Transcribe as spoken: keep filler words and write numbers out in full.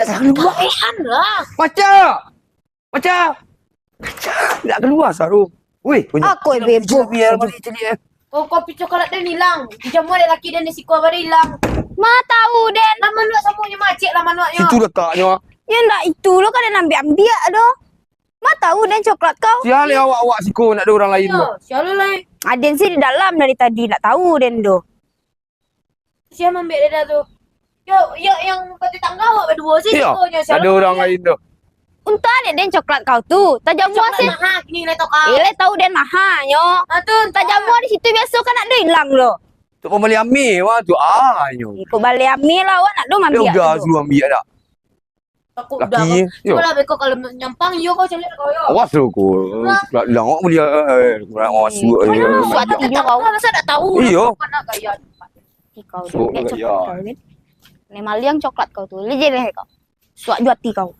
Tahan lah. Macam. Macam. Macam. Nak keluar, Saru. Weh, banyak. Aku, eh, bebo. Cili, cili, eh. Kau, kopi coklat den ilang. Dijamua dek laki den di siko, baru ilang. Ma tahu, den. Lah manuak samonyo, macik lah manuaknyo. Situ letaknyo. Yo, ndak itu lo, kan den ambiak-ambiak doh. Ma tahu, den, coklat kau. Sia leh awak-awak siko, ndak ado urang lain doh. Sia lo lai. Aden sih di dalam dari tadi, ndak tahu den doh. Sia mambiak dada tu. Yo, yo, yang batu tangga awak baduo sih. Iyo, siko nyo, sia lo. Ado urang lain tu. Untuang dek den coklat kau tu. Tajamua sih. Coklat maha kini lai tau kau. Eh, lai tahu den mahanyo. Ah, tu, tajamua di situ biaso kan ndak ado ilang lo. Tu pambali ameh wah tu, ah, nyo. Iko bali ameh lah, awak ndak ado mambiak tu. Yo, udah, suruah ambiak dah. Takut laki, dah, yo. Cubolah beko kalau nyampang, iyo kau caliak kau, yo. Awas lo kau, coklat ilang awak bali, eh, kurang awas suruah, eh. Suruah ati kau. Masa ndak tahu. Iyo. Kau nak gaya. Ih, kau suruah tu, gaya. Coklat kau ni. Ni maliang coklat kau tu. Lijik deh kau. Suak juo ati kau.